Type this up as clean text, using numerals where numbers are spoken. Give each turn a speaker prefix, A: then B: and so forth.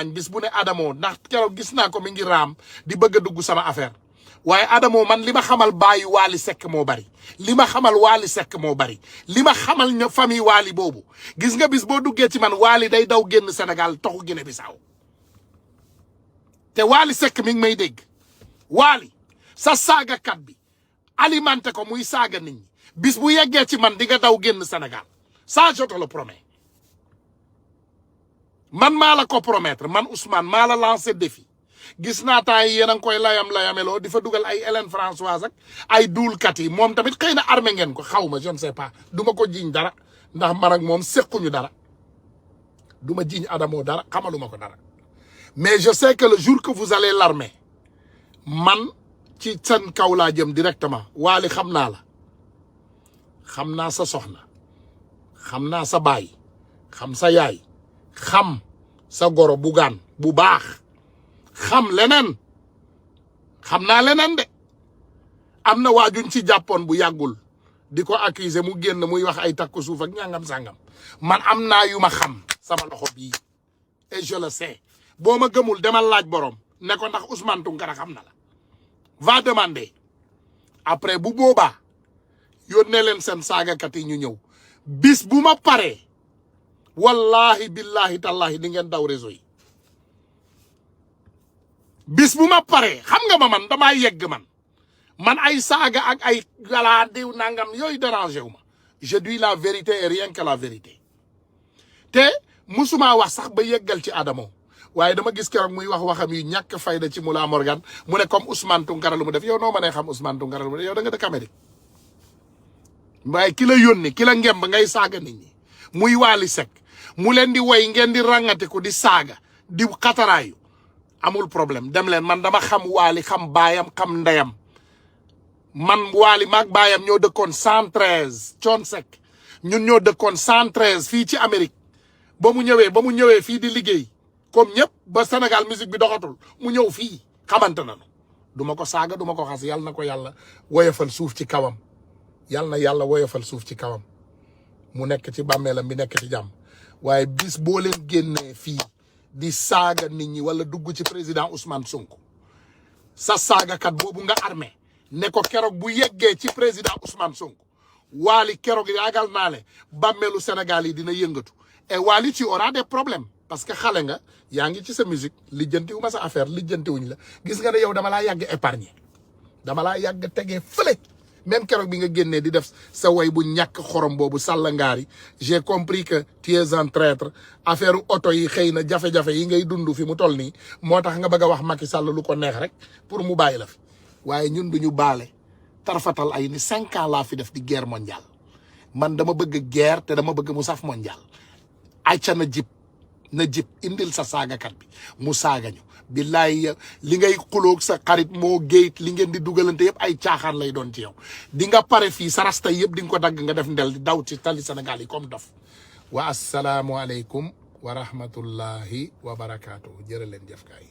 A: Allemagne bis bu ne Adamo ndax keroog gis naa ko mi ngi raam di bëgg a dugg sama affaire waaye Adamo man li ma xamal baayu Wally Seck moo bari li ma xamal Wally Seck moo bari li ma xamal ña famille Wally boobu gis nga bis boo duggee ci man Wally day daw génn Sénégal toxu Guinée Bissau te Wally Seck mi ngi may dégg Wally sa saagakat bi alimenté ko muy saaga nit ñi bis bu yeggee ci man di nga daw génn Sénégal ça je te le promets man maa la ko promettre man Ousmane maa la lancé défi gis naa temps yi yéen a ngi koy layameloo di fa dugal ay Hélène Françoise ak ay duulkat yi moom tamit xëy na armé ngeen ko xaw ma je ne sais pas du ma ko jiiñ dara ndax man ak moom séquñu dara du ma jiiñ Adamo dara xamaluma ko dara mais je sais que le jour que vous allez l'armer man ci seen kaw laa jëm directement Wally xam naa la xam naa sa soxna xam naa sa baay xam sa yaay xam sa goro bugaan bu baax xam leneen xam naa leneen de am na waajuñ ci jàppoon bu yàggul di ko accuser mu génn muy wax ay takku suuf ak ñangam sangam man am naa yu ma xam sama loxo bii et je le sais boo ma gëmul demal laaj borom ne ko ndax Ousmane Tounkara xam na la va demander après bu boobaa yónnee leen seen saagakat yi ñu ñëw bis bu ma paree wallahi billahi tallahi di ngeen daw réseau yi bis bu ma paree xam nga man damaa yegg man ay saaga ak ay galaa diw nangam yooyu dérangé wu ma je dis la vérité et rien que la vérité te musuma wax sax ba yeggal ci Adamo waaye dama gis keroog muy wax waxam yu ñàkk fayda ci Moula Morgan mu ne comme Ousmane Tounkara lu mu def yow noo mënee xam Ousmane Tounkara lu mu def yow da nga dëkk Amérique waaye ki la yónni ki la ngemb ngay saaga nit ñi muy Wally Seck mu leen di woy ngeen di ràngate ko di saaga di xataraayu amul problème dem leen man dama xam Wally xam baayam xam ndeyam man Wally maag baayam ñoo dëkkoon 113 Thione Seck ñun ñoo dëkkoon 113 fii ci Amérique ba mu ñëwee fii di liggéey comme ñëpp ba Sénégal musique bi doxatul mu ñëw fii xamante nañu du ma ko saaga du ma ko xas yàlla na ko yàlla woyofal suuf ci kawam yàlla na yàlla woyofal suuf ci kawam mu nekk ci bàmmeelam bi nekk ci jàmm waaye bis boo leen génnee fii di saaga nit ñi wala dugg ci président Ousmane Sonko sa saagakat boobu nga armé ne ko keroog bu yeggee ci président Ousmane Sonko Wally keroog yaagal naa le bàmmeelu Sénégal yi dina yëngatu et Wally tu auras des problèmes parce que xale nga yaa ngi ci sa musique lijjanti wu ma sa affaire lijjanti wuñ la gis nga ne yow dama laa yàgg épargner dama laa yàgg tegee fële même keroog bi nga génnee di def sa way bu ñàkk xorom boobu sàllangaari j'ai compris que tu es un traître affaire oto yi xëy na jafe-jafe yi ngay dund fi mu toll nii moo tax nga bëgg a wax Macky Sall lu ko neex rek pour mu bàyyi la fi waaye ñun duñu baale tarfatal ay ni 5 ans laa fi def di guerre mondiale man dama bëgg guerre te dama bëgg mu saf mondial ayca na jib indil sa saagakat bi mu saaga ñu billaay li ngay xuloog sa xarit moo géyit li ngeen di dugalante yëpp ay caaxaan lay doon ci yow di nga pare fii sa rasta yëpp di nga ko dagg nga def ndel di daw ci tali Sénégal yi comme dof wa assalaamu aleykum wa rahmatullahi wa barakaatu jërë leen jëf kaay